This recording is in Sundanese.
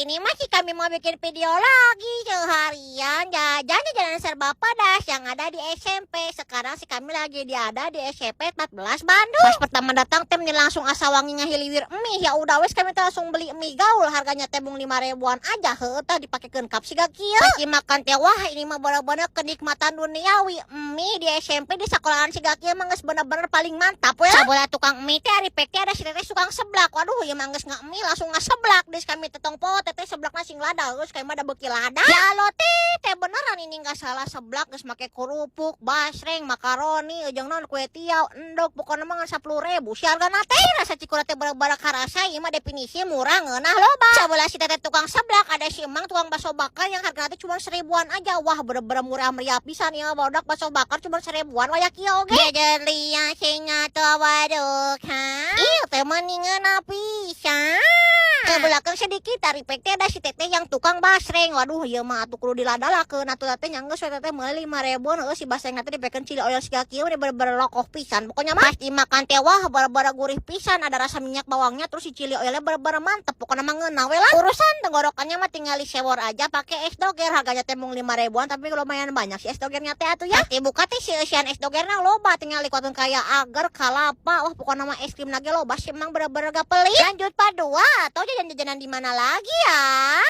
Ini mah si kami mau bikin video lagi seharian jajan jajanan serba pedas yang ada di SMP. Sekarang si kami lagi ada di SMP 14 Bandung. Pas pertama datang teh nih langsung asa wangi ngahiliwir mie. Ya udah wes, kami teh langsung beli mie gaul, harganya teh mung 5 ribuan aja. Heuh tah, dipakekeun cup siga kieu. Pas dimakan teh, wah, ini mah bener-bener kenikmatan duniawi. Mie di SMP, di sekolahan siga kieu mah geus bener-bener paling mantap we. Sabelah tukang mie teh ari pek teh ada si teteh tukang seblak. Waduh, ieu mah geus mie langsung ngaseblak. Des kami teh tong poho teteh seblak sing lada, geus kayak mah da beuki lada. Ya lo teh teh, beneran ini nggak salah, seblak geus make kerupuk, basreng, makaroni, jeung naon, kue tiaw, endog, pokoknya mah ngan 10.000 si hargana teh. Rasa cikura teh bener-bener karasa, ieu mah definisi murah ngeunah loba. Sebelah si teteh tukang seblak ada si emang tukang bakso bakar yang hargana teh cuma seribuan aja. Wah, bener-bener murah meriah pisan ya, barudak, bakso bakar cuma seribuan waya kieu oge. Jajan sing waduk ha. Ih, teh mah ngeunah pisan. Ke belakang sedikit tarik pek teh ada si teteh yang tukang basreng. Waduh, ieu mah atuh kudu diladalakeun atuh teh nya. Geus we teteh meuli 5 ribuan. Heuh, si basreng teh dipekeun chili oil siga kieu, bener-bener lokoh pisan. Pokoknya mah pas dimakan teh, wah, bener-bener gurih pisan, ada rasa minyak bawangnya, terus si chili oilnya bener-bener mantep. Pokoknya mah ngeunah we lah. Urusan tenggorokannya mah tinggal disewor aja pakai es doger. Harganya teh mung 5 ribuan, tapi lumayan banyak si es dogernya teh atuh ya. Pas dibuka teh si eusian es dogerna loba, tinggal likuatin kayak agar, kalapa, wah, pokoknya mah es krim lagi loba sih, emang bener-bener gak pelit. Lanjut part 2 atau jajan-jajanan di mana lagi ya?